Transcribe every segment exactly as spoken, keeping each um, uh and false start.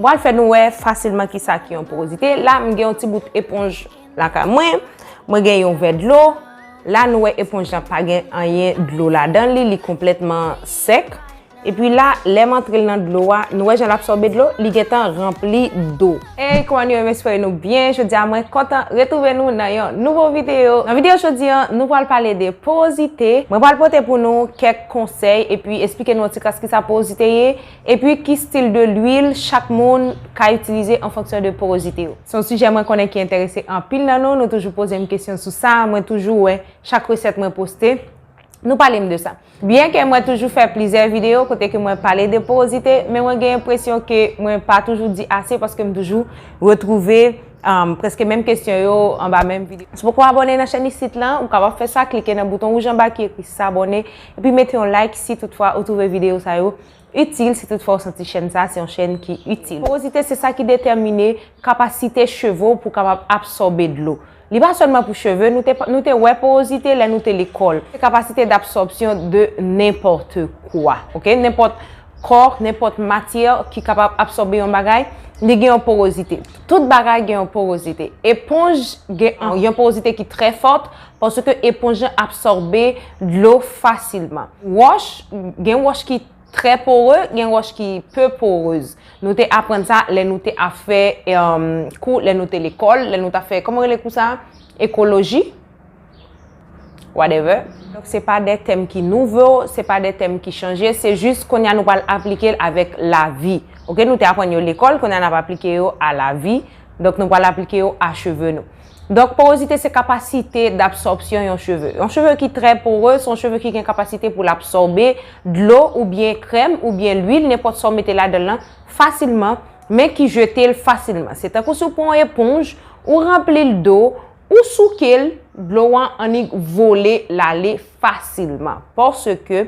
M pral fè nou wè fasilman kisa ki yon porozite. La, m gen yon ti bout eponj lakay mwen. Mwen gen yon vè dlo. La, nou wè eponj lan pa gen anyen dlo ladan li, li konplètman sèk. Epi la, lè m antre l nan dlo a, nou wè jan l absòbe dlo, li gentan ranpli do. Hey, kòman nou ye? M espere nou byen. Jodi a, mwen kontan retwouve nou nan yon nouvo videyo. Nan videyo jodi a, nou pral pale de porozite. Mwen pral pote pou nou kèk konsèy epi esplike nou yon ti kras kisa porozite ye, epi ki stil de lwil chak moun ka itilize an fonksyon de porozite yo. Se yon sijè mwen konnen ki enterese anpil nan nou. Nou toujou poze m kesyon sou sa. Mwen toujou wè chak resèt mwen poste, nou pale m de sa. Byen ke mwen toujou fè plizyè videyo kote ke mwen pale de porozite, men mwen gen enpresyon ke mwen pa toujou di ase paske m toujou retwouve, um, prèske menm kesyon yo anba menm videyo. Si w poko abòne nan chèn isit lan, ou kapab fè sa, klike nan bouton wouj anba ki ekri s'abonner, epi mete yon like si toutfwa ou twouve videyo sa yo itil, si toutfwa ou santi chèn sa se yon chèn ki itil. Porozite se sa ki detèmine kapasite cheve w pou kapab absòbe dlo. Li pa sèlman pou cheve, nou te, nou te wè porozite lè nou te lekòl. Se capacité d'absorption de n'importe quoi. Ok? Nenpòt kò, nenpòt matyè ki kapab absòbe yon bagay, li gen yon porozite. Tout bagay gen yon porozite. Eponj gen yon porozite ki trè fòt, paske eponj lan absòbe dlo fasilman. Wòch, gen wòch ki trè pore, gen wòch ki peu poreuse. Nou te aprann sa lè nou te ap fè, em, kou, lè nou te lekòl, lè nou t ap fè, kòman rele kou sa? Ekoloji? Whatever. Donk, se pa de tèm ki nouvo, se pa de tèm ki chanje, se jis kounye a nou pral aplike l avèk lavi. Ok, nou te aprann yo lekòl, kounye a n ap aplike yo a lavi. Donk, nou pral aplike yo a cheve nou. Donk, porozite se kapasite d'absorption yon cheve. Yon cheve ki trè pore, se yon cheve ki gen kapasite pou l absòbe dlo oubyen krèm oubyen lwil, nenpòt sa w mete ladan l lan, fasilman, men ki jete l fasilman. Se tankou si w pran yon eponj, ou ranpli l dlo, ou souke l, dlo an annik vole l ale fasilman. Paske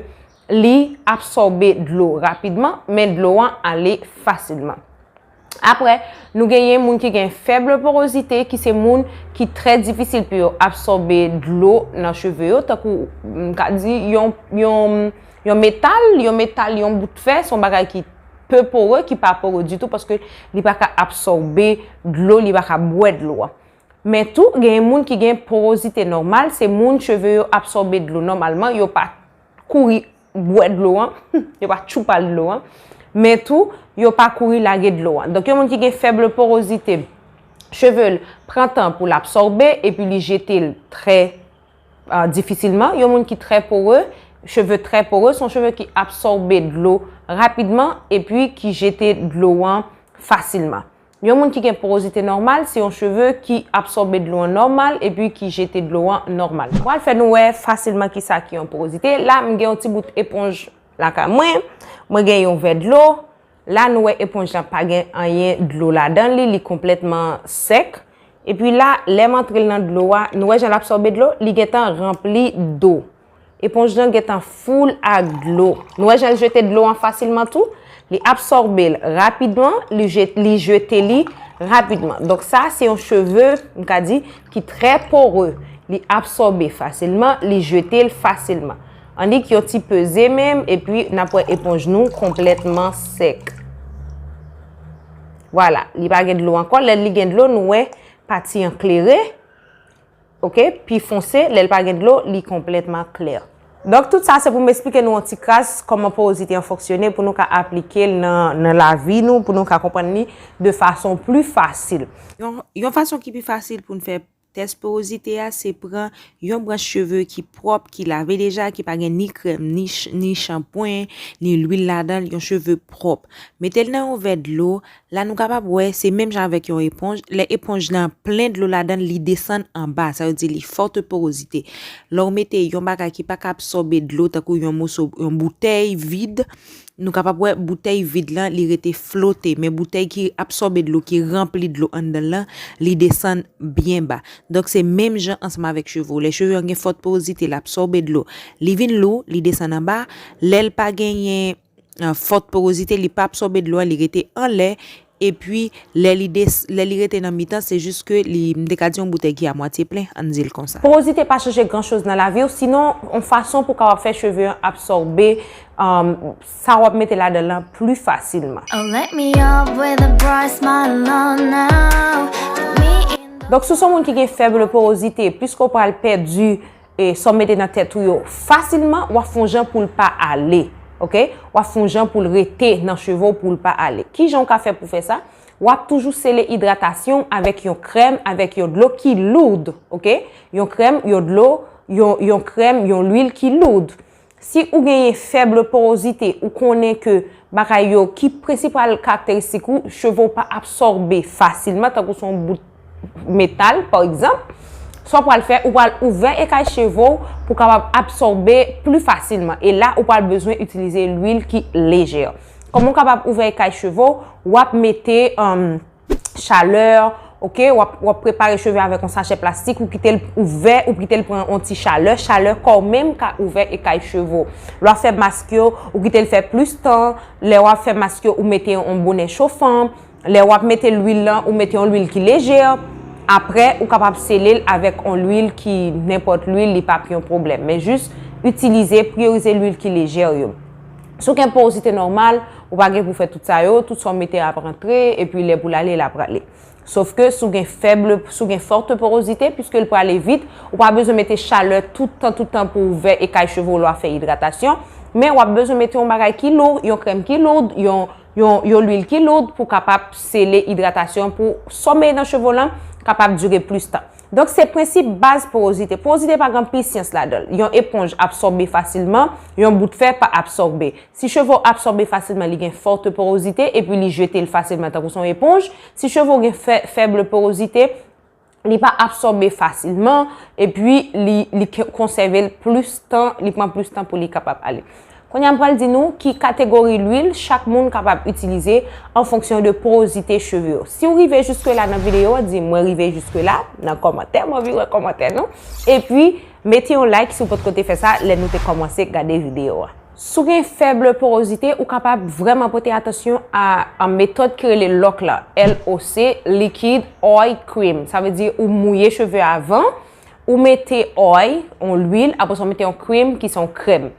li absòbe dlo rapidman, men dlo an ale fasilman. Apre, nou genyen moun ki gen fèb porozite, ki se moun ki trè difisil pou yo absòbe dlo nan cheve yo, tankou, m ka di, yon, yon, yon metal, yon metal, yon bout fè, se yon bagay ki peu pore, ki pa pore ditou, paske li pa ka absòbe dlo, li pa ka bwè dlo a. Men tou, genyen moun ki gen porozite nòmal, se moun cheve yo absòbe dlo nòmalman, yo pa kouri bwè dlo an, yo pa tchoupa dlo an, men tou, yo pa kouri lage dlo an. Donk, yon moun ki gen fèb porozite, cheve l pran tan pou l absòbe, epi li jete l trè, ah, difisilman. Yon moun ki trè pore, cheve trè pore, se yon cheve ki absòbe dlo rapidman, epi ki jete dlo an fasilman. Yon moun ki gen porozite nòmal, se yon cheve ki absòbe dlo an nòmal epi ki jete dlo an nòmal. Mwen pral fè nou wè fasilman kisa ki yon porozite. La, m gen yon ti bout eponj lakay mwen. Mwen gen yon vè dlo. La, nou wè eponj lan pa gen anyen dlo ladan li, li konplètman sèk. Epi la, lè m antre l nan dlo a, nou wè jan l absòbe dlo, li gentan ranpli do. Eponj lan gentan full ak dlo. Nou wè jan l jete dlo an fasilman tou? Li absòbe l rapidman, li je-, li jete li rapidman. Donk sa se yon cheve, m ka di, ki trè pore. Li absòbe fasilman, li jete l fasilman. Annik yon ti peze menm, epi n ap wè eponj nou konplètman sèk. Vwala, li pa gen dlo ankò. Lè li gen dlo, nou wè pati an klere. Ok, pi fonse, lè l pa gen dlo, li konplètman klè. Donk, tout sa se pou m esplike nou yon ti kras kòman porozite an fonksyone, pou nou ka aplike l nan, nan lavi nou, pou nou ka konprann li de fason pli fasil. Yon, yon fason ki pi fasil pou n fè tès porozite a, se pran yon branch cheve ki pwòp, ki lave deja, ki pa gen ni krèm, ni ch-, ni chanpwen, ni lwil ladan l, yon cheve pwòp. Mete l nan yon vè dlo, la nou kapab wè, se menm jan avèk yon eponj. Lè eponj lan plen dlo ladan l, li desann anba, sa vle di li forte porosité. Lè w mete yon bagay ki pa ka absòbe dlo, tankou yon moso, yon boutèy vid, nou kapab wè boutèy vid lan, li rete flote, men boutèy ki absòbe dlo, ki ranpli dlo anndan l lan, li desann byen ba. Donk, se menm jan ansanm avèk cheve w. Lè cheve w gen fòt porozite, l absòbe dlo, li vin lou, li desann anba. Lè l pa genyen, ah, fòt porozite, li pa absòbe dlo a, li rete anlè. Epi, lè li des-, lè li rete nan mitan, se jis ke li, m te ka di yon boutèy ki amwatye plen, ann di l konsa. Porozite pa chanje gran choz nan lavi w, sinon, yon fason pou w kapab fè cheve an absòbe um, sa w ap mete ladan l lan pli fasilman. Oh, let me up with a bright smile on now. Me in the Donk, si w se yon moun ki gen fèb porozite, piske w pral pèdi e sa w mete nan tèt ou yo fasilman, w ap fè yon jan pou l pa ale. Oke? W ap fè yon jan pou l rete nan cheve w pou l pa ale. Ki jan w ka fè pou fè sa? W ap toujou sele idratasyon w avèk yon krèm, avèk yon dlo ki loud. Oke? Yon krèm, yon dlo, yon, yon krèm, yon lwil ki loud. Si ou genyen fèb porozite, ou konnen ke bagay yo ki prensipal karakteristik ou, cheve w pa absòbe fasilman, tankou se yon bout metal, pa egzanp, sa w pral fè, ou pral ouvè ekay cheve w pou kapab absòbe pli fasilman. E la, ou pral bezwen itilize lwil ki lejè. Kòman w kapab ouvè ekay cheve w? W ap mete, um, chalè, oke? W ap, w ap prepare cheve avèk yon sachè plastik, ou kite l ouvè, ou kite l pran yon ti chalè. Chalè kò w menm ka ouvè ekay cheve w. Lè w ap fè mask yo, ou kite l fè plis tan. Lè w ap fè mask yo, ou mete yon bonè chofan. Lè w ap mete lwil lan, ou mete yon lwil ki lejè. Apre, ou kapab sele l avèk yon lwil ki nenpòt lwil, li p ap yon pwoblèm. Men jis itilize, priyorize lwil ki lejè yo. Si w gen porozite nòmal, ou pa gen pou fè tout sa yo, tout sa w mete ap rantre, epi lè pou l ale, l ap rale. Sof ke si w gen fèb, si w gen fòt porozite, piske l prale vit, ou pa bezwen mete chalè tout tan, tout tan pou w ouvè ekay cheve w lè w ap fè idratasyon, men w ap bezwen mete yon bagay ki lou, yon krèm ki loud, yon, yon, yon lwil ki loud pou kapab sele idratasyon, pou sa w mete nan cheve w lan kapab dire plis tan. Donk, se prensip baz porozite. Porozite pa gen anpil syans ladan l. Yon eponj absòbe fasilman, yon bout fè pa absòbe. Si cheve w absòbe fasilman, li gen fòt porozite, epi li jete l fasilman tankou se yon eponj. Si cheve w gen fè, fèb porozite, li pa absòbe fasilman, epi li, li ke-, konsève l plis tan, li pran plis tan pou li kapab ale. Kounye a, m pral di nou ki kategori lwil chak moun kapab itilize an fonksyon de porozite cheve yo. Si w rive jiske la nan videyo a, di "Mwen rive jiske la" nan kòmantè, m anvi wè kòmantè nou. Epi, mete yon like si w potko te fè sa lè nou te kòmanse gade videyo a. Si w gen fèb porozite, ou kapab vrèman pote atansyon a, a metòd ki rele lòk la, L O C, Liquid Oil Cream. Sa vle di ou mouye cheve avan, ou mete oil, yon lwil, apre sa w mete yon cream ki se yon krèm.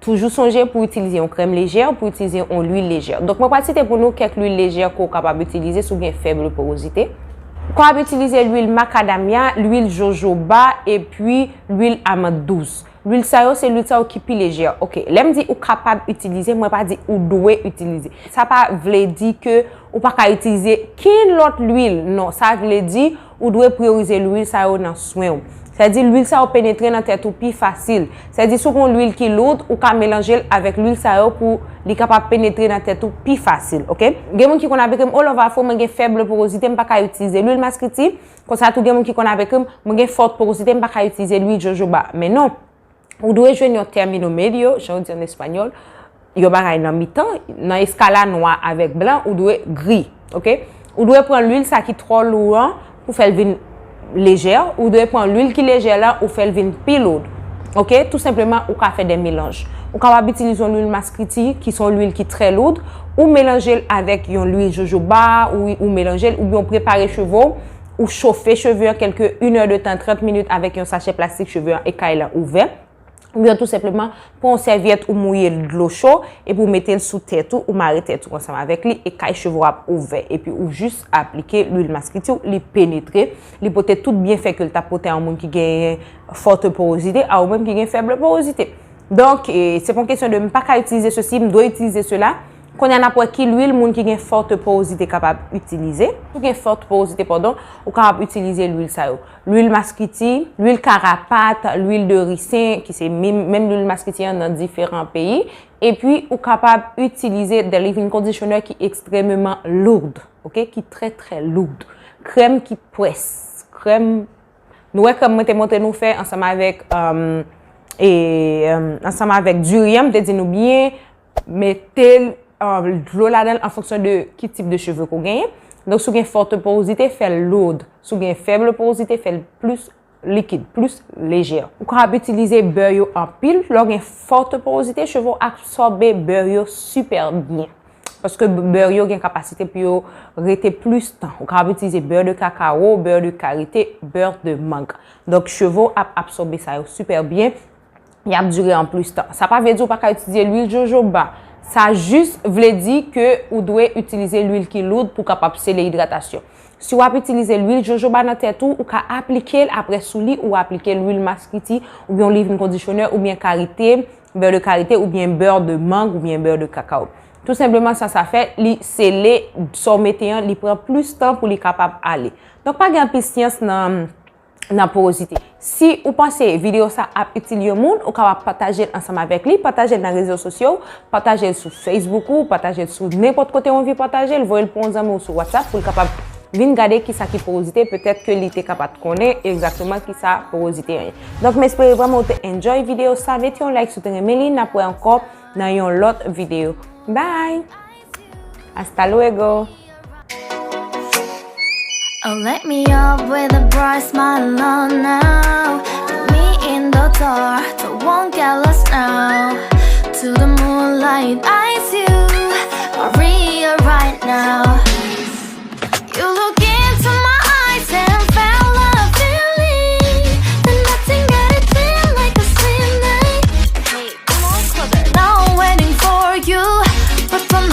Toujou sonje pou w itilize yon krèm lejè, pou w itilize yon lwil lejè. Donk, mwen pral site pou nou kèk lwil lejè ke w kapab itilize si w gen fèb porozite. Ou kapab itilize lwil makadamya, lwil jojoba, epi lwil amand dous. Lwil sa yo, se lwil sa yo ki pi lejè. Oke, lè m di ou kapab itilize, mwen pa di ou dwe itilize. Sa pa vle di ke ou pa ka itilize kenn lòt lwil. Non, sa vle di ou dwe priyorize lwil sa yo nan swen w. Sa di lwil sa yo penetre nan tèt ou pi fasil. Sa di si w gen lwil ki loud, ou ka melanje l avèk lwil sa yo pou li kapab penetre nan tèt ou pi fasil, oke? Gen moun ki konn ap ekri m, "O Love Afro, mwen gen fèb porozite, m pa ka itilize lwil maskriti." Konsa tou gen moun ki konn ap ekri m, "Mwen gen fòt porozite, m pa ka itilize lwil jojoba." Men non, ou dwe jwenn yon tèmino medyo, jan yo di an espanyòl, yon bagay nan mitan, nan eskala nwa avèk blan, ou dwe gri, oke? Ou dwe pran lwil sa ki twò lou an pou fè l vin lejè, ou dwe pran lwil ki lejè la, ou fè l vin pi loud, oke? Tou senpleman, ou ka fè de melanj. Ou kapab itilize yon lwil maskriti, ki se yon lwil ki trè loud, ou melanje l avèk yon lwil jojoba, ou, ou melanje l, oubyen ou prepare cheve w, ou chofe cheve an kèlke inè de tan, trant minit avèk yon sachè plastik, cheve an ekay lan ouvè. Oubyen tou senpleman, pran yon sèvyèt ou mouye l dlo cho, epi ou mete l sou tèt ou, ou mare tèt ou ansanm avèk li, ekay cheve w ap ouvè, epi ou jis aplike lwil maskriti w, li penetre, li pote tout byenfè ke l t ap pote a yon moun ki genyen fòt porozite, a ou menm ki gen fèb porozite. Donk, e, se pa yon kesyon de m pa ka itilize sesi, m dwe itilize sela. Kounye a n ap wè ki lwil moun ki gen fòt porozite kapab itilize. Si w gen fòt porozite, padon, ou kapab itilize lwil sa yo. Lwil maskriti, lwil karapat, lwil de risen, ki se menm, menm lwil maskriti an nan diferan peyi. Epi, ou kapab itilize de leave-in conditioner ki ekstrèmeman loud, oke, ki trè, trè loud. Krèm ki pwès, krèm Nou wè krèm mwen te montre nou fè ansanm avèk, um, e, um, ansanm avèk diri an, m te di nou byen mete l, um, dlo ladan l an fonksyon de ki tip de cheve ke w genyen. Donk, si w gen fòt porozite, fè l loud. Si w gen fèb porozite, fè l plis likid, plis lejè. Ou kapab itilize bè yo anpil. Lè w gen fòt porozite, cheve w absòbe bè yo sipè byen. Paske bè yo gen kapasite pou yo rete plis tan. Ou kapab itilize bè de kakawo, bè de karite, bè de mang. Donk, cheve w ap absòbe sa yo sipè byen. y ap dire an plis tan. Sa pa vle di w pa ka itilize lwil jojoba. Sa jis vle di ke ou dwe itilize lwil ki loud pou kapab sele idratasyon. Si w ap itilize lwil jojoba nan tèt ou, ou ka aplike l apre sou li, ou aplike lwil maskriti, oubyen yon leave-in conditioner, oubyen karite, bè de karite, oubyen bè de mang, oubyen bè de kakao. Tou senpleman, sa sa fè, li sele sa w mete an, li pran plis tan pou li kapab ale. Donk, pa gen anpil syans nan, nan porozite. Si ou panse videyo sa ap itil yon moun, ou kapab pataje l ansanm avèk li, pataje l nan rezo sosyo w, pataje l sou Facebook ou, pataje l sou nenpòt kote w anvi pataje l, voye l pou yon zanmi w sou WhatsApp pou l kapab vin gade kisa ki porozite, petèt ke li te ka pa t konnen egzakteman kisa porozite an ye. Donk, m espere vrèman ou te enjoy videyo sa. Mete yon like si w te renmen li, n ap wè ankò nan yon lòt videyo. Bye! Hasta luego! Oh, let me up with a bright smile on now. Put me in the dark, so won't get lost now. To the moonlight, eyes you, Maria right now. You look into my eyes and felt love feeling. Then nothing got it feel like a sin night. Now I'm waiting for you, but from